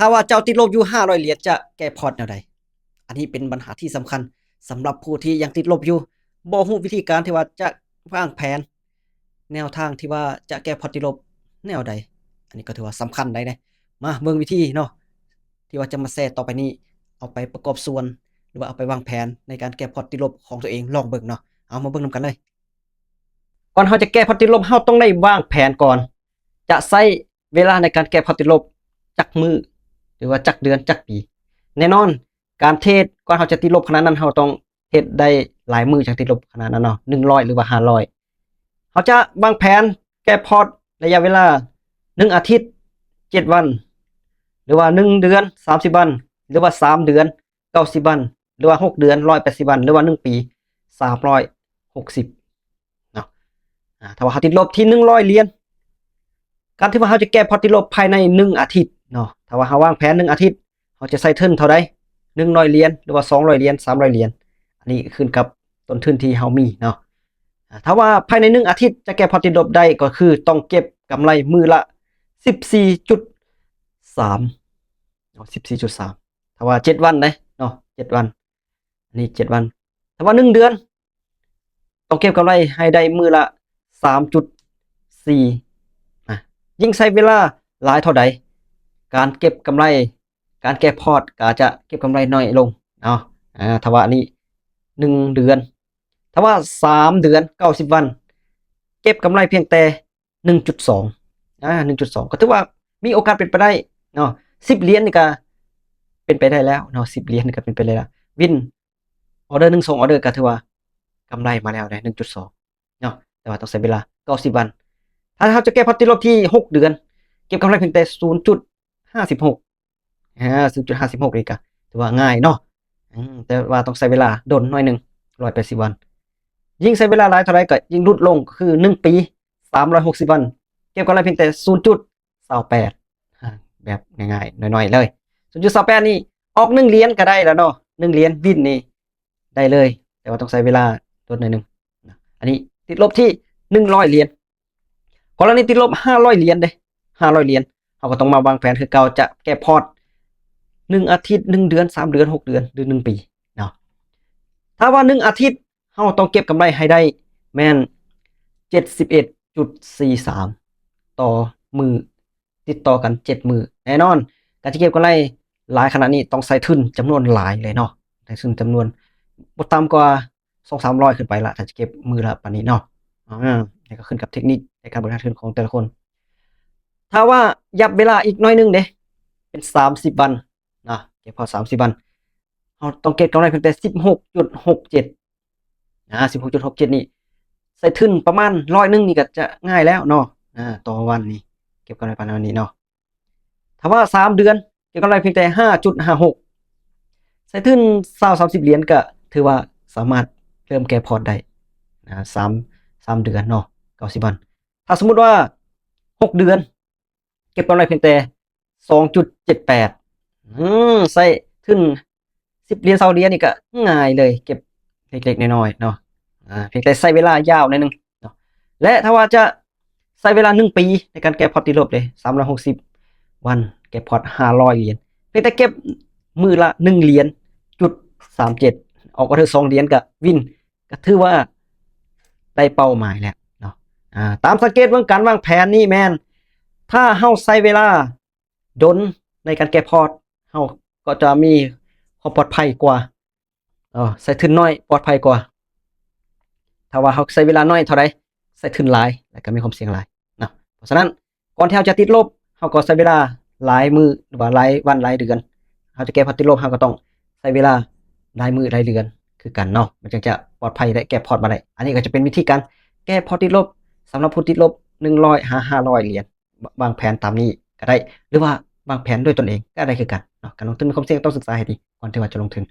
ຖ້າວ່າເຈົ້າຕິດລົບຢູ່ຫ້າຮ້ອຍຫຼຽນ ຈະແກ້ພອດແນວໃດ? ອັນນີ້ເປັນບັນຫາທີ່ສຳຄັນສຳລັບຜູ້ທີ່ຍັງຕິດລົບຢູ່, ບໍ່ຮູ້ວິທີການທີ່ວ່າຈະວາງແຜນແນວທາງທີ່ວ່າຈະແກ້ພອດຕິດລົບແນວໃດ. ອັນນີ້ກໍຖືວ່າສຳຄັນໄດ໋ເດ້. ມາເບິ່ງວິທີເນາະ ທີ່ວ່າຈະມາແຊຕໍ່ໄປນີ້ ເອົາໄປປະກອບສ່ວນ ຫຼືວ່າເອົາໄປວາງແຜນໃນການແກ້ພອດຕິດລົບຂອງຕົວເອງ ລອງເບິ່ງເນາະ. ເອົາມາເບິ່ງນຳກັນເລີຍ. ກ່ອນເຮົາຈະແກ້ພອດຕິດລົບ ເຮົາຕ້ອງໄດ້ວາງແຜນກ່ອນ ຈະໃຊ້ເວລາໃນການແກ້ພອດຕິດລົບຈັກມື້ ຫຼືວ່າຈັກເດືອນ ຈັກປີ. ແນ່ນອນ ການເທຣດ ກ່ອນເຮົາຈະຕິດລົບຂະໜາດນັ້ນ ເຮົາຕ້ອງເຮັດໄດ້ຫຼາຍມື້ຈັ່ງຕິດລົບຂະໜາດນັ້ນເນາະ ໜຶ່ງຮ້ອຍ ຫຼືວ່າຫ້າຮ້ອຍ. ເຮົາຈະວາງແຜນແກ້ພອດໄລຍະເວລາ ໜຶ່ງອາທິດ ເຈັດວັນ ຫຼືວ່າໜຶ່ງເດືອນ ສາມສິບວັນ ຫຼືວ່າສາມເດືອນ ເກົ້າສິບວັນ ຫຼືວ່າຫົກເດືອນ ຮ້ອຍແປດສິບວັນ ຫຼືວ່າໜຶ່ງປີ ສາມຮ້ອຍຫົກສິບເນາະ. ອາ ຖ້າວ່າເຮົາຕິດລົບທີ່ໜຶ່ງຮ້ອຍຫຼຽນ ການທີ່ວ່າເຮົາຈະແກ້ພອດຕິດລົບພາຍໃນໜຶ່ງອາທິດເນາະ ຖ້າວ່າເຮົາວາງແຜນໜຶ່ງອາທິດ ເຮົາຈະໃຊ້ທຶນເທົ່າໃດ ໜຶ່ງຮ້ອຍຫຼຽນ ຫຼືວ່າສອງຮ້ອຍຫຼຽນ ສາມຮ້ອຍຫຼຽນ ອັນນີ້ຂຶ້ນກັບຕົ້ນທຶນທີ່ເຮົາມີເນາະ. ອາ ຖ້າວ່າພາຍໃນໜຶ່ງອາທິດຈະແກ້ພອດຕິດລົບໄດ້ ກໍຄືຕ້ອງເກັບກຳໄລມື້ລະສິບສີ່ຈຸດສາມເນາະ ສິບສີ່ຈຸດສາມ ຖ້າວ່າເຈັດວັນເດ້ເນາະ ເຈັດວັນ ອັນນີ້ເຈັດວັນ. ຖ້າວ່າໜຶ່ງເດືອນ ຕ້ອງເກັບກຳໄລໃຫ້ໄດ້ມື້ລະສາມຈຸດສີ່ ນະ ຍິ່ງໃຊ້ເວລາຫຼາຍເທົ່າໃດ ການເກັບກຳໄລ ການແກ້ພອດກໍອາດຈະເກັບກຳໄລໜ້ອຍລົງເນາະ. ອາ ຖ້າວ່າອັນນີ້ໜຶ່ງເດືອນ ຖ້າວ່າສາມເດືອນ ເກົ້າສິບວັນ ເກັບກຳໄລພຽງແຕ່ ໜຶ່ງຈຸດສອງ ອາ ໜຶ່ງຈຸດສອງ ກໍຖືວ່າມີໂອກາດເປັນໄປໄດ້ເນາະ ສິບຫຼຽນນີ້ກໍເປັນໄປໄດ້ແລ້ວເນາະ ສິບຫຼຽນນີ້ກໍເປັນໄປໄດ້ແລ້ວ ວິນ ອໍເດີໜຶ່ງ ສອງອໍເດີກໍຖືວ່າກຳໄລມາແລ້ວເດ້ ໜຶ່ງຈຸດສອງເນາະ ແຕ່ວ່າຕ້ອງໃຊ້ເວລາເກົ້າສິບວັນ. ຖ້າເຮົາຈະແກ້ພອດຕິດລົບທີ່ຫົກເດືອນ ເກັບກຳໄລພຽງແຕ່ສູນຈຸດຫ້າສິບຫົກ ອາ ສູນຈຸດຫ້າສິບຫົກນີ້ກໍຖືວ່າງ່າຍເນາະ ອືມ ແຕ່ວ່າຕ້ອງໃຊ້ເວລາດົນໜ້ອຍໜຶ່ງ ຮ້ອຍແປດສິບວັນ. ຍິ່ງໃຊ້ເວລາຫຼາຍເທົ່າໃດກໍຍິ່ງຫຼຸດລົງ ກໍຄືໜຶ່ງປີ ສາມຮ້ອຍຫົກສິບວັນ ເກັບກຳໄລພຽງແຕ່ສູນຈຸດຊາວແປດ ອາ ແບບງ່າຍໆ ໜ້ອຍໆເລີຍ ສູນຈຸດຊາວແປດນີ້ອອກໜຶ່ງຫຼຽນກໍໄດ້ແລ້ວເນາະ ໜຶ່ງຫຼຽນວິນນີ້ໄດ້ເລີຍ ແຕ່ວ່າຕ້ອງໃຊ້ເວລາດົນໜ້ອຍໜຶ່ງ. ອັນນີ້ຕິດລົບທີ່ໜຶ່ງຮ້ອຍຫຼຽນ. ກໍລະນີຕິດລົບຫ້າຮ້ອຍຫຼຽນເດ້ ຫ້າຮ້ອຍຫຼຽນ ເຮົາກໍຕ້ອງມາວາງແຜນຄືເກົ່າ ຈະແກ້ພອດໜຶ່ງອາທິດ ໜຶ່ງເດືອນ ສາມເດືອນ ຫົກເດືອນ ຫຼື ໜຶ່ງປີເນາະ. ຖ້າວ່າໜຶ່ງອາທິດ ເຮົາຕ້ອງເກັບກຳໄລໃຫ້ໄດ້ແມ່ນເຈັດສິບເອັດຈຸດສີ່ສາມຕໍ່ມື້ ຕິດຕໍ່ກັນເຈັດມື້. ແນ່ນອນ ການຈະເກັບກຳໄລຫຼາຍຂະໜາດນີ້ ຕ້ອງໃຊ້ທຶນຈຳນວນຫຼາຍເລີຍເນາະ ໃຊ້ທຶນຈຳນວນບໍ່ຕ່ຳກວ່າສອງສາມຮ້ອຍຂຶ້ນໄປລະ ຖ້າຈະເກັບມື້ລະປານນີ້ເນາະ. ອາ ນີ້ກໍຂຶ້ນກັບເທັກນິກໃນການບໍລິຫານທຶນຂອງແຕ່ລະຄົນ. ຖ້າວ່າຫຍັບເວລາອີກໜ້ອຍໜຶ່ງເດ້ ເປັນສາມສິບວັນ ນະ ເກັບພໍສາມສິບວັນ ເຮົາຕ້ອງເກັບກຳໄລພຽງແຕ່ສິບຫົກຈຸດຫົກເຈັດ ອາ ສິບຫົກຈຸດຫົກເຈັດນີ້ ໃສ່ທຶນປະມານຮ້ອຍໜຶ່ງນີ້ກໍຈະງ່າຍແລ້ວເນາະ ອາ ຕໍ່ວັນນີ້ ເກັບກຳໄລປະມານນີ້ເນາະ. ຖ້າວ່າສາມເດືອນ ເກັບກຳໄລພຽງແຕ່ຫ້າຈຸດຫ້າຫົກ ໃສ່ທຶນຊາວສາມສິບຫຼຽນ ກໍຖືວ່າສາມາດເລີ່ມແກ້ພອດໄດ້ ອາ ສາມ ສາມເດືອນເນາະ ເກົ້າສິບວັນ. ຖ້າສົມມຸດວ່າຫົກເດືອນ ເກັບກຳໄລພຽງແຕ່ສອງຈຸດເຈັດແປດ ອືມ ໃສ່ທຶນສິບຫຼຽນ ຊາວຫຼຽນນີ້ກໍງ່າຍເລີຍ ເກັບເລັກໆນ້ອຍໆເນາະ ອາ ພຽງແຕ່ໃຊ້ເວລາຍາວໜ້ອຍໜຶ່ງເນາະ. ແລະ ຖ້າວ່າຈະໃຊ້ເວລາໜຶ່ງປີໃນການແກ້ພອດຕິດລົບເດ້ ສາມຮ້ອຍຫົກສິບວັນ ແກ້ພອດຫ້າຮ້ອຍຫຼຽນ ພຽງແຕ່ເກັບມື້ລະໜຶ່ງຫຼຽນຈຸດສາມເຈັດ ອອກອໍເດີສອງຫຼຽນ ກໍວິນ ກໍຖືວ່າໄດ້ເປົ້າໝາຍແລ້ວເນາະ. ອາ ຕາມສັງເກດເບິ່ງການວາງແຜນນີ້ແມ່ນ ຖ້າເຮົາໃຊ້ເວລາດົນໃນການແກ້ພອດ ເຮົາກໍຈະມີຄວາມປອດໄພກວ່າ ເນາະ ໃຊ້ທຶນໜ້ອຍປອດໄພກວ່າ. ຖ້າວ່າເຮົາໃຊ້ເວລາໜ້ອຍເທົ່າໃດ ໃຊ້ທຶນຫຼາຍ ແລ້ວກໍມີຄວາມສ່ຽງຫຼາຍເນາະ. ເພາະສະນັ້ນ ກ່ອນທີ່ເຮົາຈະຕິດລົບ ເຮົາກໍໃຊ້ເວລາຫຼາຍມື້ ຫຼືວ່າຫຼາຍວັນຫຼາຍເດືອນ. ເຮົາຈະແກ້ພອດຕິດລົບ ເຮົາກໍຕ້ອງໃຊ້ເວລາຫຼາຍມື້ຫຼາຍເດືອນຄືກັນເນາະ ມັນຈຶ່ງຈະປອດໄພ ແລະ ແກ້ພອດມາໄດ້. ອັນນີ້ກໍຈະເປັນວິທີການແກ້ພອດຕິດລົບ ສຳລັບຜູ້ຕິດລົບໜຶ່ງຮ້ອຍຫາຫ້າຮ້ອຍຫຼຽນ. ວາງແຜນຕາມນີ້ກໍໄດ້ ຫຼືວ່າວາງແຜນດ້ວຍຕົນເອງກໍໄດ້ຄືກັນເນາະ. ການລົງທຶນມີຄວາມສ່ຽງ ຕ້ອງສຶກສາໃຫ້ດີກ່ອນທີ່ວ່າຈະລົງທຶນ.